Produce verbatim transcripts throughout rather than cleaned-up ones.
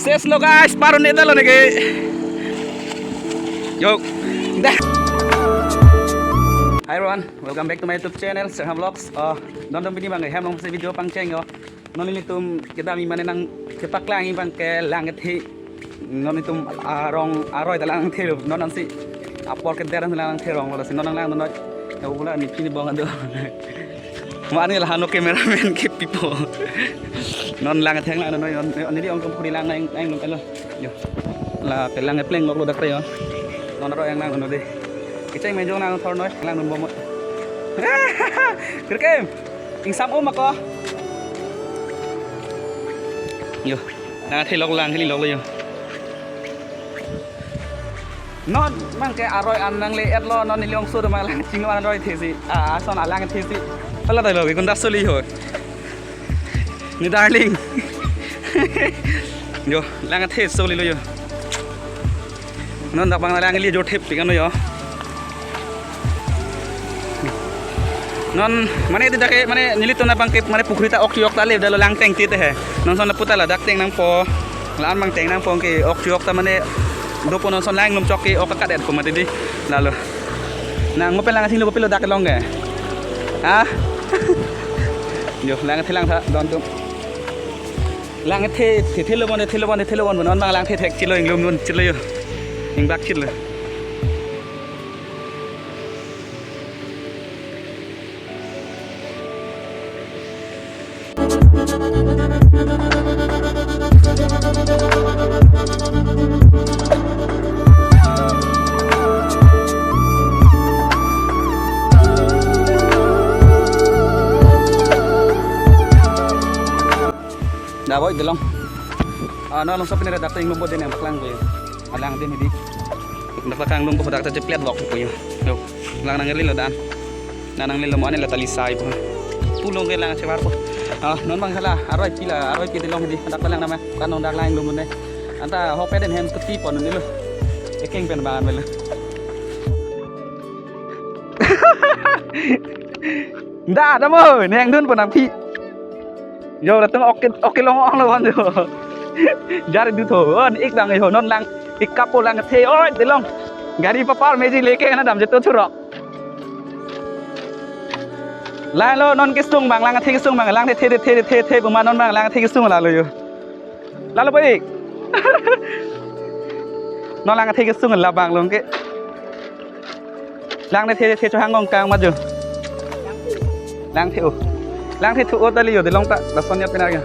Ses lo guys, parun eta lo neke. Yo. Dah. Hi everyone, welcome back to my YouTube channel, Serham Vlogs. Uh, don dong bini bang hem long se video pangcheng yo. Non ilitum kedam mane nangkepaklang abang ke lang kethe. Non itum arong aroi ta lang kethe lo. Non ansi apor ke deran lang kethe rong lo si non nang langdun noi. Ya pula ni pini bong ado. Mane la hano cameraman ke pipo. Non lang kethe lang noi non ni ong kuri lang nang nang lo. Yo. La kelang kepleng lo dak yo. Non aro yang lang noi de. Kecheng menjong lang thor noi langdun bom. Kerkem. Ingsam om ako. Yo, lang kethe lok lang kethe lok lo yo. Non abang ke aroi an nangle-et lo non neli ong sur ma lang chinglo an aroi kethe si. Ah, ason alang kethe si. Hala ta lo ke kun das soli ho. Ni darling. Yo, lang kethe soli lo yo. Non dak abang lang ili jo thep pikan yo. Non mane di dak ke mane nelitum abang ke mane pukhri ta ok chok ta le dalo lang teng ti te he. Non son puta ladak teng nangpo. La-an abang teng nangpo ke ok chok ta mane dopo non son lang lum chok ke ok kadet ko mati di. Lalo. Nang mo pen lang sing lo pilo dak long ke. Ha? Yo lang the lang tha don tum. Lang the the thelo bon thelo bon thelo bon non abang lang the thek chilo inglum nun chilo yo. Ingbak chilo. Dah boy delong. Ah, no long sop ini dak ta inglum bo den yang paklang ko yo. Alang den hidi. Dak paklang lung ko dak ta jeplet bok ko yo. Yo. Lang nangle lo dan. Lang nangle lo mo ane la tali sai po. Pulong ke lang chebar po. Ah, non abang hala aroi pila aroi pi delong hidi. Dak palang nama. Kan nong dak lang lung ne. Anta hope den hem keti pon ni lo. Ekeng pen bangan melo. Dah, dah mo, neng dun pon nang pi. Yo, latung oke, oke long ong lo kan yo. Jar du tho, on ik dang yo, non lang, ik kapo lang the, oi, delong. Gari papar meji leke na dam jeto churok. Lang lo, non kesung bang, lang the kesung bang, lang the, the, the, the, the, puma non bang, lang the kesung lalo yo. Lalo baik. Non lang the kesung labang long ke. Lang the the the chohang long kang maju. Lang the o. Lang the thu o tali yo delong ta lason ya pina ya.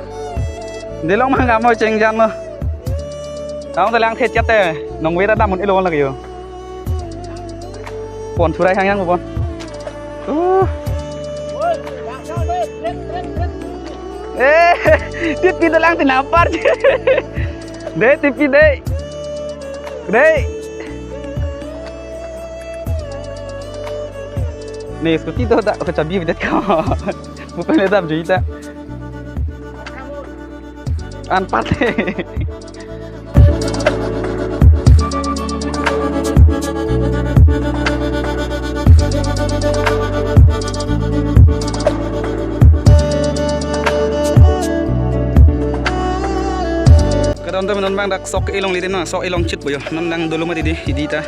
Delong mang kamo chengjan lo. Tang ta lang the chate nong wera damun ilo lagi yo. Pon thurai hang yang pon. Uh. Eh, tipi dalang tinapar. Dei, tipi dei. Dei. Nih, scooty tuh tak kecabi bedet kau. Bukan dia tak berjuta. Anpat. Kadon temen non bang dak sok ilong lidin na, sok ilong chit boyo. Non lang dolo mati di, di ta.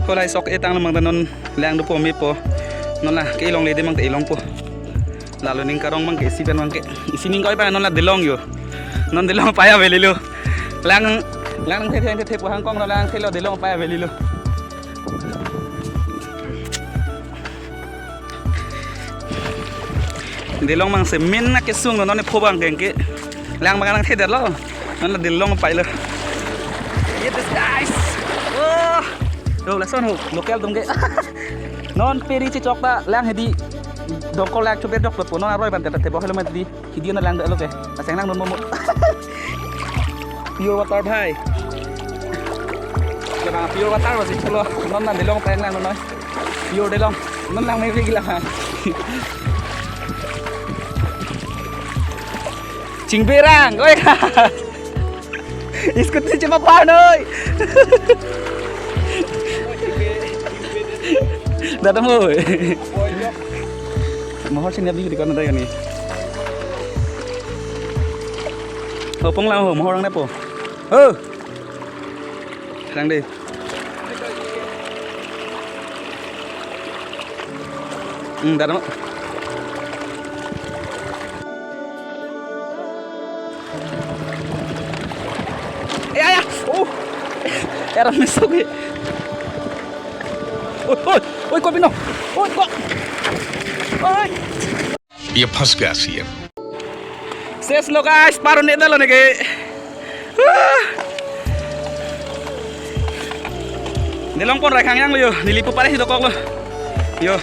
Kolai sok etang lo mang ta non lang dopo mepo. Non la ke ilong lidin mang ta ilong po. Lalu ning karong mang ke isi pen mang ke. Isi ning koi pa non la delong yo. Non delong paya velilo. Lang lang the the the pohang kong non lang thelo delong paya velilo. Delong mang semen na kesung non ne phobang kengke. Lang bang lang thedar lo. Non la delong pai lo. Yes guys. Oh. Lo lason ho local dong ke. Non peri chechok ta lang hedi. Dongkol lang chuber dok po non aroi ban ta te bo helmet di. Hidi na lang do lo ke. Aseng lang non momo. Pure water bhai. Pure water masih chalo. Non na delong pai lang non. Pure delong. Non lang me gila ha. Chingberang, oi. Scooty cuma panoi. Datang oi. Mohor sini abdi di kono dai ni. Oh, pong lang ho, mohor ang nepo. Oh. Lang dei. Hmm, dah, dah. Ya, ya. Oh. Era mesok ke. Oi, oi, oi, ko pino. Oi, ko. Oi. ये फंस गया CM. Ses lo guys, paro ne dalo ne ke. Delong pon rai khangyang lo yo, neli pu pare si dokok lo. Yo.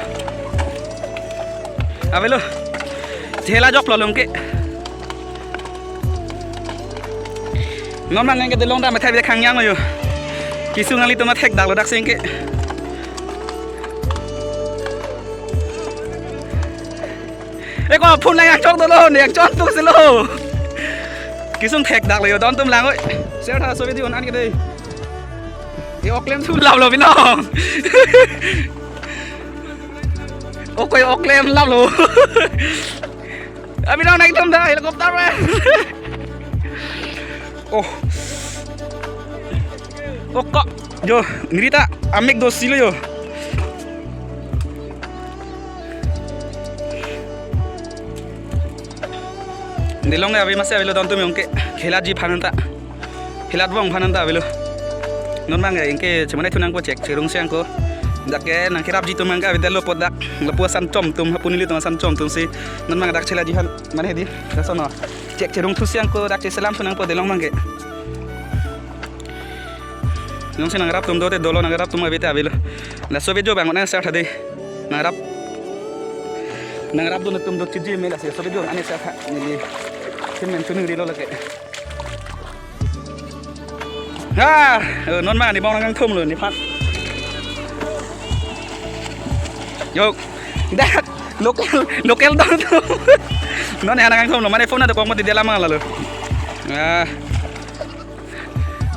Avelo. Thela jok lo longke. Non mang ke delong dam thai khangyang lo yo. Kesung nanglitum thekdak lo dak sing ke. Eko phun lang yang chok dolo, ne yang chok tu selo. Kesung thekdak lo yo, don tum lang oi. Share tha so video an ke dei. Ye oklem thu lap lo binong. Okoi oklem lap lo. Abinong nang tum da helicopter man. Oh. Oko. Yo, nirita amek do silo yo. Delong ya, abi masi avelo don tum yong ke. Khela ji phan ta. Hilat bong phan ta avelo. Non mang ya, ingke chemane thunang ko chek cherung siang ko. Dak ke nang kirap ji tum mang ke abi telo podak. Lapu asan chom tum, hapuni li tum asan chom tum si. Non mang dak chela ji han mane di. Laso no. Chek cherung thu siang ko, dak che selam thunang ko delong mang ke. Nong si nangrap tum dote dolo nangrap tum abi ta avelo. Laso video bang nang share tha dei. Nangrap. Nangrap do tum do chiji me laso video ane share tha. Neli. Sin men chuning rilo lake. Ha, eh, non ma ni bong nang thum lo ni phan. Yo. Dak local local don tum. Non ya nang thum lo mane phone na dokok mati dela mang lalo. Ah.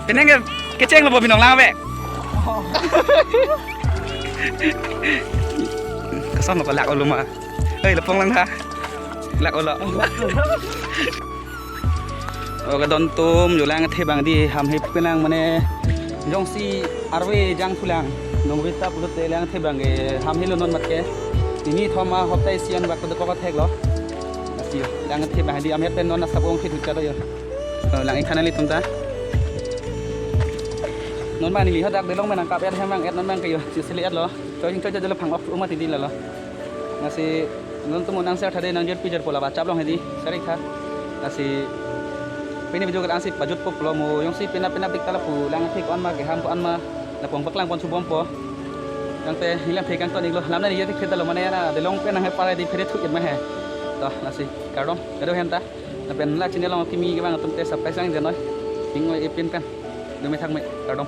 Penang ke kecheng lo bo binong lang be. Kason lo kalak olo ma. Hei, lapong lang ha. Lak olo. Oke, don tum yo lang the bang di ham hip penang mane jongsi arve jang thulang. Nong rita pulote lang the bang ke ham hilo non mat ke. Ini thoma hoptai sian bak to ko thek lo. Asi lang the bang di am het pen non asabong thit hucha do yo. Oh, lang ik thanang li tum ta. Non ma neli hadak delong menang kap et hem bang et non bang ke yo. Si sili et lo. Choi hing choi jalo phang ok uma ti di lalo. Lasi non tum nang share tha dei nang jer pi jer pola ba chap long hedi. Share ik tha. Lasi pini video ke lang si pajut pok lo mo jongsi pina pina pik ta lapu lang thik on ma ke ham ko on ma. Lapong paklang pon subom po. Yang te hilang thik ang ton ik lo. Lam na ni ye thik thik ta lo mane na delong pen nang he pare di phere thuk ik ma he. To lasi kardom. Kado hen ta. Lapen la channel long kimi ke bang atum te subscribe sang je noi. Hing oi ipin pen. Dumi thak me. Kardom.